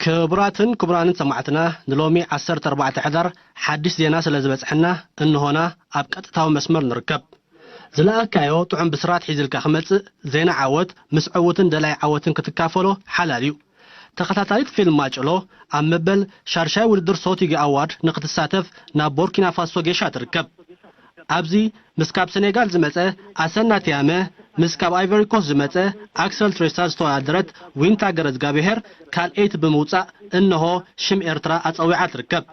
ክቡራትን ክቡራንን ሰማዕትና፣ ንሎሚ ዓሰርተ ኣርባዕተ ሕዳር ሓድሽ ዜና ስለ ዝበጽሐና፣ እንሆና ኣብ ቀጥታዊ መስመር ንርከብ። ዝለኣካዮ ጥዑም ብስራት ሒዝልካ ክመጽእ፣ ዜና ዓወት ምስ ዕዉትን ደላይ ዓወትን ክትካፈሎ ሓላል እዩ። ተኸታታሊት ፊልም ማጨሎ ኣብ መበል ሻድሻይ ውድድር ሶቲጊ ኣዋርድ ንክትሳተፍ ናብ ቦርኪና ፋሶ ጌሻ ትርከብ። ኣብዚ ምስ ካብ ሰኔጋል ዝመጸ ኣሰና ቲያመ፣ ምስ ካብ ኣይቨሪ ኮስት ዝመጸ ኣክሰል ትሬሳ ዝተወዳደረት ዊንታ ገረዝጋብሄር ካልኣይቲ ብምውጻእ፣ እንሆ ሽም ኤርትራ ኣጸዊዓ ትርከብ።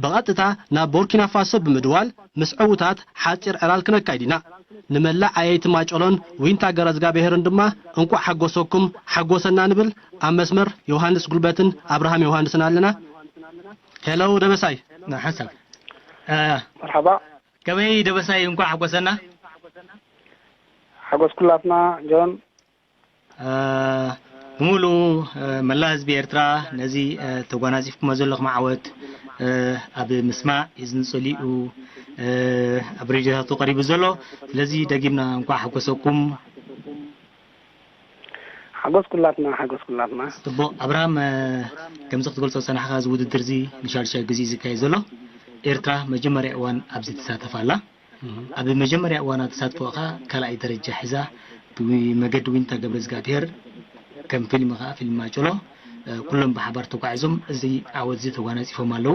ብቐጥታ ናብ ቦርኪና ፋሶ ብምድዋል ምስ ዕዉታት ሓጺር ዕላል ክነካይድ ኢና። ንመላእ ዓየይቲ ማጨሎን ዊንታ ገረዝጋብሄርን ድማ እንቋዕ ሓጎሰኩም ሓጎሰና ንብል። ኣብ መስመር ዮሃንስ ጉልበትን ኣብርሃም ዮሃንስን ኣለና። ሄሎ ደበሳይ። ንሓንሳብ። እ፣ መርሓባ። ከመይ ደበሳይ፣ እንኳዕ ሓጎሰና። ሓጎስ ኩላትና ጆን። እ፣ ብምሉኡ፣ እ፣ መላእ ህዝቢ ኤርትራ ነዚ፣ እ፣ ተጓናጺፍኩሞ ዘለኹም ዓወት፣ እ፣ ኣብ ምስማዕ እዩ ዝንጽሊኡ፣ እ፣ ኣብ ሬድዮታቱ ቀሪቡ ዘሎ። ስለዚ ደጊምና እንኳዕ ሓጎሰኩም። ሓጎስ ኩላትና፣ ሓጎስ ኩላትና። ጽቡቕ። ኣብርሃም፣ እ፣ ከምዚ ክትገልጾ ዝጸናሕካ፣ እዚ ውድድር እዚ ንሻድሻይ ግዜ እዩ ዝካየድ ዘሎ። ኤርትራ መጀመርያ እዋን ኣብዚ ትሳተፍ ኣላ። ኣብ መጀመርያ እዋና ተሳትፎ ከኣ ካልኣይ ደረጃ ሒዛ፣ ብመገዲ ዊንታ ገብረዝጋብሄር፣ ከም ፊልም ከኣ ፊልም ማጨሎ፣ እ፣ ኩሎም ብሓባር ተጓዒዞም እዚ ዓወት እዚ ተጓናጺፎም ኣለዉ።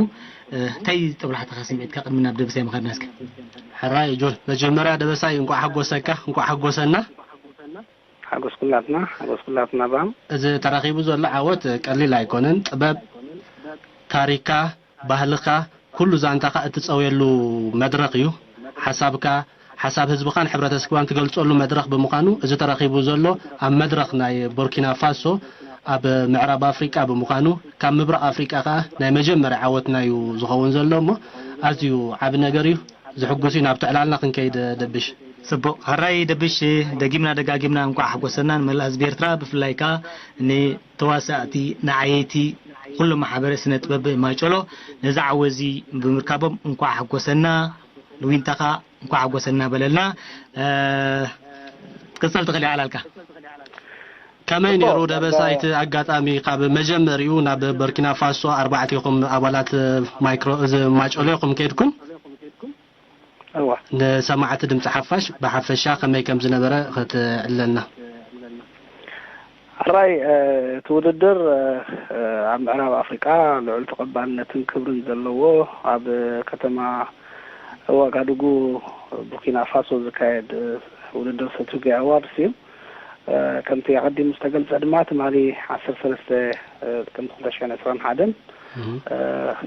እ፣ እንታይ ጦብላሕታኻ ስምዒትካ ቅድሚ ናብ ደበሳይ ምኻድና እስከ? ሕራይ ጆን፣ መጀመርያ ደበሳይ እንቋዕ ሓጎሰካ፣ እንቋዕ ሓጎሰና። ሓጎስ ኩላትና፣ ሓጎስ ኩላትና ባም። እዚ ተረኺቡ ዘሎ ዓወት ቀሊል ኣይኮነን። ጥበብ፣ ታሪካ፣ ባህልኻ፣ ኩሉ ዛንታኻ እትጸውየሉ መድረኽ እዩ። ሓሳብካ፣ ሓሳብ ህዝብኻን ሕብረተሰብካን ትገልጸሉ መድረኽ ብምዃኑ፣ እዚ ተረኺቡ ዘሎ ኣብ መድረኽ ናይ ቦርኪና ፋሶ ኣብ ምዕራብ ኣፍሪቃ ብምዃኑ፣ ካብ ምብራቕ ኣፍሪቃ ከኣ ናይ መጀመርያ ዓወትና እዩ ዝኸውን ዘሎ እሞ፣ ኣዝዩ ዓቢ ነገር እዩ። ዘሕጉስ እዩ። ናብቲ ዕላልና ክንከይድ ደብሽ። ጽቡቕ። ሕራይ ደብሽ፣ ደጊምና ደጋጊምና እንቋዕ ሓጎሰና ንመላእ ህዝቢ ኤርትራ፣ ብፍላይ ከኣ ንተዋሳእቲ፣ ንዓየይቲ፣ ኩሉ ማሕበረ ስነ ጥበብ ማጨሎ ነዚ ዓወት እዚ ብምርካቦም እንቋዕ ሓጎሰና፣ ንዊንታ ከኣ እንቋዕ ሓጎሰና በለልና። እ፣ ክትቅጽል ትኽእል ኢኻ ዕላልካ። ከመይ ጽቡቕ። ነይሩ ደበሳይ እቲ ኣጋጣሚ፣ ካብ መጀመሪኡ ናብ ቦርኪና ፋሶ ኣርባዕቲኹም ኣባላት ማይክሮ፣ እዚ ማጨሎ ኢኹም ከይድኩም? እዋ። ንሰማዕቲ ድምፂ ሓፋሽ ብሓፈሻ ከመይ ከም ዝነበረ ክትዕለልና። ሕራይ፣ እ፣ እቲ ውድድር፣ እ፣ እ፣ ኣብ ምዕራብ ኣፍሪቃ ልዑል ተቐባልነትን ክብርን ዘለዎ፣ ኣብ ከተማ ዋጋዱጉ ቡርኪና ፋሶ ዝካየድ፣ እ፣ ውድድር ሰቱጊ ኣዋርድስ እዩ። እ፣ ከምቲ ኣቐዲሙ ዝተገልጸ ድማ፣ ትማሊ ዓሰርተ ሰለስተ፣ እ፣ ጥቅምቲ ክልተ ሽሕን ዕስራን ሓደን፣ እህ። እ፣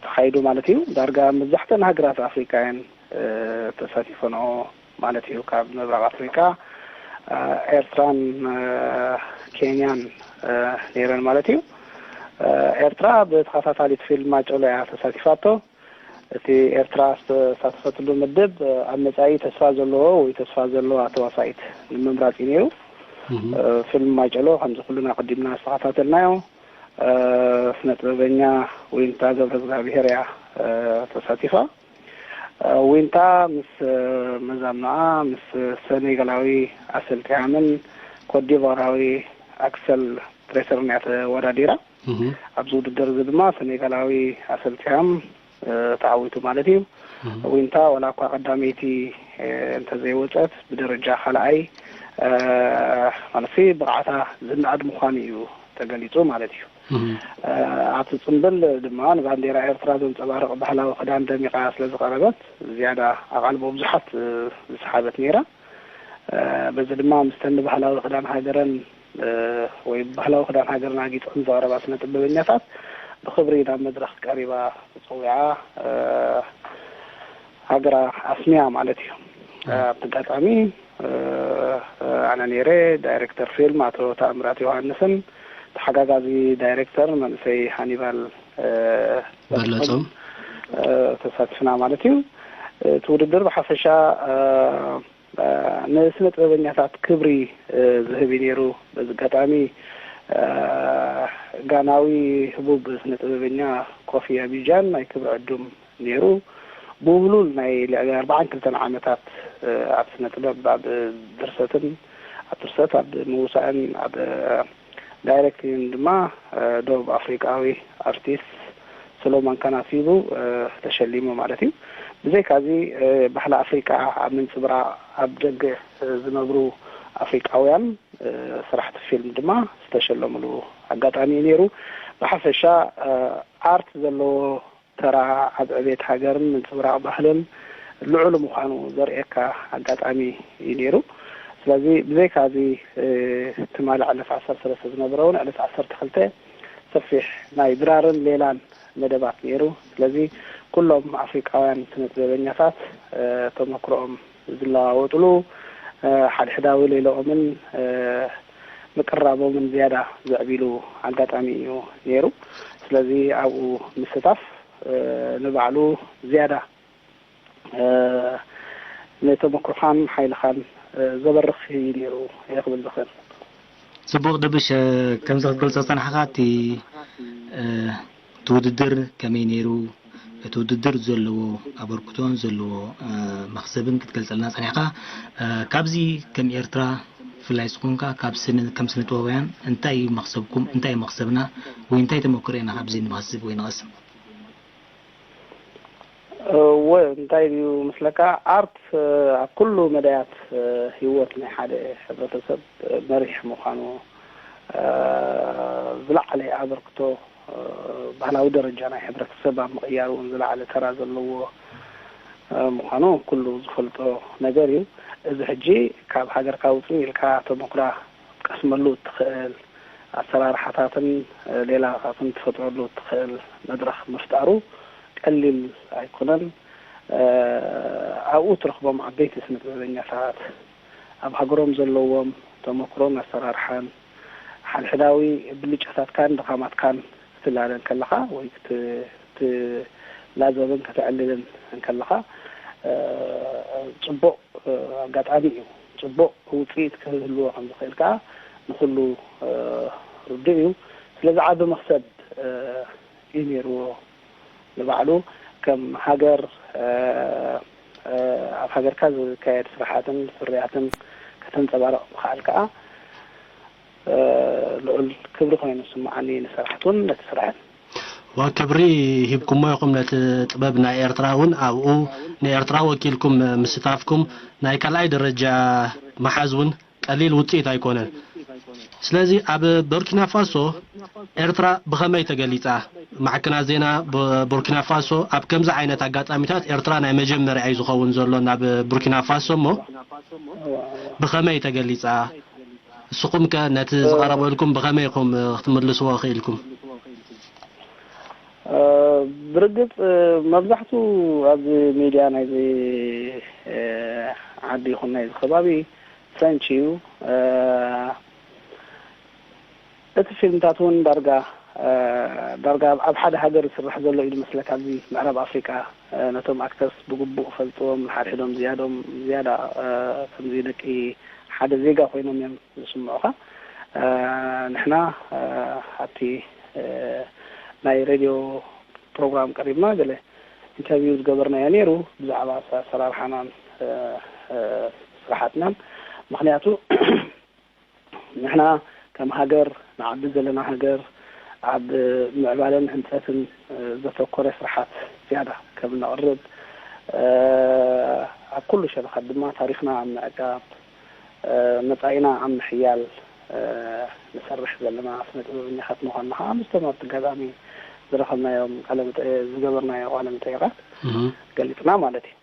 ተኻይዱ ማለት እዩ። ዳርጋ መብዛሕትአን ሃገራት ኣፍሪቃ እየን፣ እ፣ ተሳቲፈንኦ ማለት እዩ። ካብ ምብራቕ ኣፍሪቃ፣ እ፣ ኤርትራን፣ እ፣ ኬንያን፣ እ፣ ነይረን ማለት እዩ። እ፣ ኤርትራ ብተኸታታሊት ፊልም ማጨሎ እያ ተሳቲፋቶ። እቲ ኤርትራ ዝተሳተፈትሉ ምድብ፣ እ፣ ኣብ መጻኢ ተስፋ ዘለዎ ወይ ተስፋ ዘለዋ ተዋሳኢት ንምምራጽ እዩ ነይሩ። እህ። እ፣ ፊልም ማጨሎ ከምዚ ኩልና ኣቐዲምና ዝተኸታተልናዮ፣ እ፣ ስነ ጥበበኛ ዊንታ ገብረ እግዚኣብሄር እያ፣ እ፣ ተሳቲፋ። እ፣ ዊንታ ምስ፣ እ፣ መዛምኖኣ፣ ምስ ሰኔጋላዊ ኣሰልጥያምን ኮትዲቯራዊ ኣክሰል ትሬሰርን እያ ተወዳዲራ። እህ። ኣብዚ ውድድር እዚ ድማ ሰኔጋላዊ ኣሰልጥያም፣ እ፣ ተዓዊቱ ማለት እዩ። እህ። ዊንታ ዋላ እኳ ቀዳመይቲ፣ እ፣ እንተዘይወጸት፣ ብደረጃ ካልኣይ፣ እ፣ ማለትሲ ብቕዓታ ዝነኣድ ምዃኑ እዩ ተገሊጹ ማለት እዩ። እህ። እ፣ ኣብቲ ጽምብል ድማ ንባንዴራ ኤርትራ ዘንጸባርቕ ባህላዊ ክዳን ደሚቓ ስለ ዝቐረበት፣ ዝያዳ ኣቓልቦ ብዙሓት፣ እ፣ ዝሰሓበት ነይራ። እ፣ በዚ ድማ ምስተን ንባህላዊ ክዳን ሃገረን፣ እ፣ ወይ ብባህላዊ ክዳን ሃገረን ኣጊጸን ዝቐረባ ስነ ጥበበኛታት ብኽብሪ ናብ መድረኽ ቀሪባ ተጸዊዓ፣ እ፣ ሃገራ ኣስሚያ ማለት እዩ። እ፣ ኣብቲ ኣጋጣሚ፣ እ፣ እ፣ ኣነ ነይረ፣ ዳይሬክተር ፊልም ኣቶ ታምራት ዮሃንስን ተሓጋጋዚ ዳይሬክተር መንእሰይ ሃኒባል፣ እ፣ በለጾም። እ፣ ተሳቲፍና ማለት እዩ። እቲ ውድድር ብሓፈሻ፣ እ፣ እ፣ ንስነ ጥበበኛታት ክብሪ፣ እ፣ ዝህብ እዩ ነይሩ። በዚ ኣጋጣሚ፣ እ፣ ጋናዊ ህቡብ ስነ ጥበበኛ ኮፊ ኣቢጃን ናይ ክብሪ ዕዱም ነይሩ። ብውህሉል ናይ ልዕሊ ኣርባዓን ክልተን ዓመታት፣ እ፣ ኣብ ስነ ጥበብ፣ ኣብ ድርሰትን፣ ኣብ ድርሰት፣ ኣብ ምውሳእን፣ ኣብ፣ እ፣ ዳይሬክቲንግ ድማ ደቡብ ኣፍሪቃዊ ኣርቲስት ሶሎሞን ካናሲቡ ተሸሊሙ ማለት እዩ። ብዘይካዚ ባህሊ ኣፍሪቃ ኣብ ምንፅብራቕ ኣብ ደገ ዝነብሩ ኣፍሪቃውያን ስራሕቲ ፊልም ድማ ዝተሸለምሉ ኣጋጣሚ እዩ ነይሩ። ብሓፈሻ ኣርት ዘለዎ ተራ ኣብ ዕቤት ሃገርን ምንፅብራቕ ባህልን ልዑል ምዃኑ ዘርእየካ ኣጋጣሚ እዩ ነይሩ። ስለዚ ብዘይካዚ ትማሊ ዕለት ዓሰርተ ሰለስተ ዝነበረ እውን ዕለት ዓሰርተ ክልተ ሰፊሕ ናይ ድራርን ሌላን መደባት ነይሩ። ስለዚ ኩሎም ኣፍሪቃውያን ስነ ጥበበኛታት ተመክሮኦም ዝለዋወጥሉ ሓድሕዳዊ ሌላኦምን ምቅራቦምን ዝያዳ ዘዕቢሉ ኣጋጣሚ እዩ ነይሩ። ስለዚ ኣብኡ ምስታፍ ንባዕሉ ዝያዳ ንተመክሮኻን ሓይልኻን ዘበርኽ እዩ ነይሩ እየ ክብል ዝኽእል። ጽቡቕ ደብሽ፣ ከምዚ ክትገልጾ ዝጸናሕካ እቲ እቲ ውድድር ከመይ ነይሩ፣ እቲ ውድድር ዘለዎ ኣበርክቶን ዘለዎ መኽሰብን ክትገልጸልና ጸኒሕካ። ካብዚ ከም ኤርትራ ብፍላይ ዝኾንካ ካብ ስነ ከም ስነ ጥበባውያን እንታይ እዩ መኽሰብኩም፣ እንታይ እዩ መኽሰብና ወይ እንታይ ተመክሮ ኢና ካብዚ ንመኽስብ ወይ ንቐስም? እወ እንታይ ድዩ ምስለካ፣ ኣርት ኣብ ኩሉ መዳያት ህይወት ናይ ሓደ ሕብረተሰብ መሪሕ ምዃኑ፣ ዝለዓለ ኣበርክቶ ባህላዊ ደረጃ ናይ ሕብረተሰብ ኣብ ምቕያር እውን ዝለዓለ ተራ ዘለዎ ምዃኑ ኩሉ ዝፈልጦ ነገር እዩ። እዚ ሕጂ ካብ ሃገርካ ውፅእ ኢልካ ተመኩራ ክትቀስመሉ እትኽእል ኣሰራርሓታትን ሌላታትን ትፈጥረሉ እትኽእል መድረኽ ምፍጣሩ ቀሊል ኣይኮነን። ኣብኡ ትረኽቦም ዓበይቲ ስነ ጥበበኛታት ኣብ ሃገሮም ዘለዎም ተመኩሮን ኣሰራርሓን ሓድሕዳዊ ብልጫታትካን ድኻማትካን ክትላለ እንከለኻ ወይ ክትላዘብን ከተዕልልን እንከለኻ ፅቡቕ ኣጋጣሚ እዩ። ፅቡቕ ውፅኢት ክህልዎ ከም ዝኽእል ከዓ ንኹሉ ርዱእ እዩ። ስለዚ ዓቢ መኽሰብ እዩ ነይርዎ ንባዕሉ ከም ሃገር ኣብ ሃገርካ ዝካየድ ስራሓትን ፍርያትን ከተንፀባርቕ ምኽኣል ከዓ ልዑል ክብሪ ኮይኑ ዝስምዓኒ ንሰራሕቱን ነቲ ስራሕን። ዋ ክብሪ ሂብኩሞ ኢኹም ነቲ ጥበብ ናይ ኤርትራ እውን ኣብኡ ንኤርትራ ወኪልኩም ምስታፍኩም ናይ ካልኣይ ደረጃ መሓዝ እውን ቀሊል ውፅኢት ኣይኮነን። ስለዚ ኣብ ቡርኪና ፋሶ ኤርትራ ብኸመይ ተገሊፃ? ማዕከናት ዜና ቡርኪና ፋሶ ኣብ ከምዚ ዓይነት ኣጋጣሚታት ኤርትራ ናይ መጀመርያ እዩ ዝኸውን ዘሎ ናብ ቡርኪና ፋሶ እሞ ብኸመይ ተገሊፃ? እስኹም ከ ነቲ ዝቐረበልኩም ብኸመይ ኢኹም ክትምልስዎ ክኢልኩም? ብርግፅ መብዛሕቱ ኣብዚ ሚድያ ናይዚ ዓዲ ይኹን ናይዚ ከባቢ ፍሬንች እዩ። እቲ ፊልምታት እውን ዳርጋ ዳርጋ ኣብ ሓደ ሃገር ዝስራሕ ዘሎ እዩ ዝመስለካ። ኣብዚ ምዕራብ ኣፍሪቃ ነቶም ኣክተርስ ብግቡእ ፈልጥዎም፣ ሓድሕዶም ዝያዶም ዝያዳ ከምዚ ደቂ ሓደ ዜጋ ኮይኖም እዮም ዝስምዑኻ። ንሕና ኣብቲ ናይ ሬድዮ ፕሮግራም ቀሪብና ገለ ኢንተርቪው ዝገበርናዮ ነይሩ ብዛዕባ ኣሰራርሓናን ስራሓትናን። ምኽንያቱ ንሕና ከም ሃገር ንዓቢ ዘለና ሃገር ኣብ ምዕባለን ህንፀትን ዘተኮረ ስራሓት ዝያዳ ከም ነቕርብ ኣብ ኩሉ ሸነኻት ድማ ታሪኽና ኣብ ምዕቃብ መጻኢና ኣብ ምሕያል ንሰርሕ ዘለና ስነ ጥበበኛታት ምዃንና ከዓ ምስቶም ኣብቲ ኣጋጣሚ ዝረኸብናዮም ቃለ መጠ- ዝገበርናዮ ቃለ መጠይቃት ገሊፅና ማለት እዩ።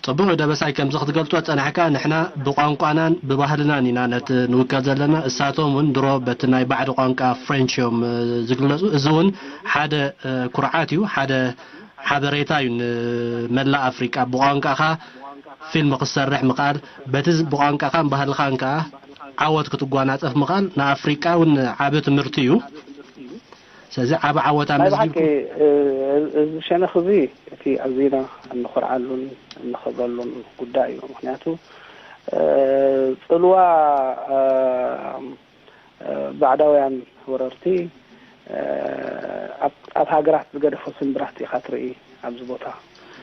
ጽቡቕ እዩ ደበሳይ፣ ከምዚ ክትገልጾ ጸናሕካ፣ ንሕና ብቋንቋናን ብባህልናን ኢና ነቲ ንውከል ዘለና። እሳቶም እውን ድሮ በቲ ናይ ባዕዲ ቋንቋ ፍሬንች እዮም ዝግለጹ። እዚ እውን ሓደ ኩርዓት እዩ፣ ሓደ ሓበሬታ እዩ ንመላእ ኣፍሪቃ። ብቋንቋኻ ፊልም ክትሰርሕ ምኽኣል፣ በቲ ብቋንቋኻን ባህልኻን ከኣ ዓወት ክትጓናጸፍ ምኽኣል ንኣፍሪቃ እውን ዓቢ ትምህርቲ እዩ። ስለዚ ዓቢ ዓወት ኣመዝጊብኩም። እዚ ሸነኽ እዚ እቲ ኣዚና እንኾርዓሉን እንኸብረሉን ጉዳይ እዩ። ምኽንያቱ ጽልዋ ባዕዳውያን ወረርቲ ኣብ ሃገራት ዝገደፎ ስምብራት ኢኻ ትርኢ ኣብዚ ቦታ።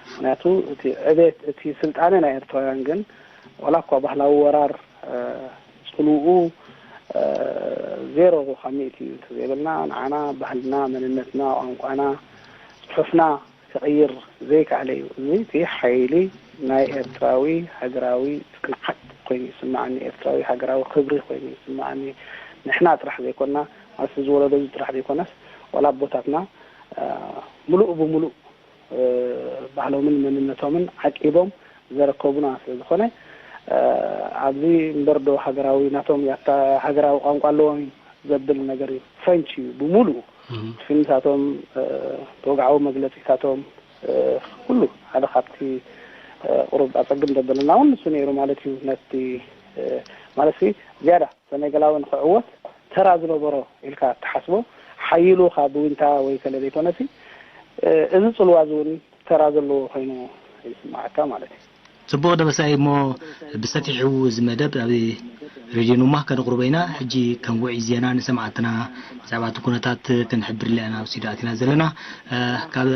ምኽንያቱ እቲ ዕቤት እቲ ስልጣነ ናይ ኤርትራውያን ግን ዋላ እኳ ባህላዊ ወራር ጽልውኡ ዜሮ ካብ ሚእቲ እዩ እንተዘይበልና፣ ንዓና ባህልና፣ መንነትና፣ ቋንቋና፣ ጽሑፍና ክቕይር ዘይከኣለ እዩ። እዚ እቲ ሓይሊ ናይ ኤርትራዊ ሃገራዊ ጽንዓት ኮይኑ ይስምዓኒ፣ ኤርትራዊ ሃገራዊ ክብሪ ኮይኑ ይስምዓኒ። ንሕና ጥራሕ ዘይኮና፣ ማለት እዚ ወለዶ እዚ ጥራሕ ዘይኮነስ፣ ዋላ ኣቦታትና ምሉእ ብምሉእ ባህሎምን መንነቶምን ዓቂቦም ዘረከቡና ስለ ዝኾነ፣ ኣብዚ እምበር ዶ ሃገራዊ ናቶም ያታ ሃገራዊ ቋንቋ ኣለዎም እዩ ዘብል ነገር እዩ። ፍሬንች እዩ ብምሉኡ። ፊልምታቶም፣ ተወግዓዊ መግለጺታቶም፣ ኩሉ ሓደ ካብቲ ቁሩብ ኣጸግም ዘበለና እውን ንሱ ነይሩ ማለት እዩ። ነቲ ማለት ዝያዳ ሰነገላዊ ንክዕወት ተራ ዝነበሮ ኢልካ እትሓስቦ ሓይሉ ካብ ዊንታ ወይ ከለ ዘይኮነሲ፣ እዚ ጽልዋ እዚ እውን ተራ ዘለዎ ኮይኑ ይስምዓካ ማለት እዩ። ጽቡቕ ደበሳይ፣ እሞ ብሰፊሑ እዚ መደብ ኣብ ሬድዮ ኑማ ከነቕርቦ ኢና። ሕጂ ከም ውዒ ዜና ንሰማዕትና ብዛዕባ እቲ ኩነታት ክንሕብር ኢና ኣብ ስቱድዮ ኣቲና ዘለና። ካብ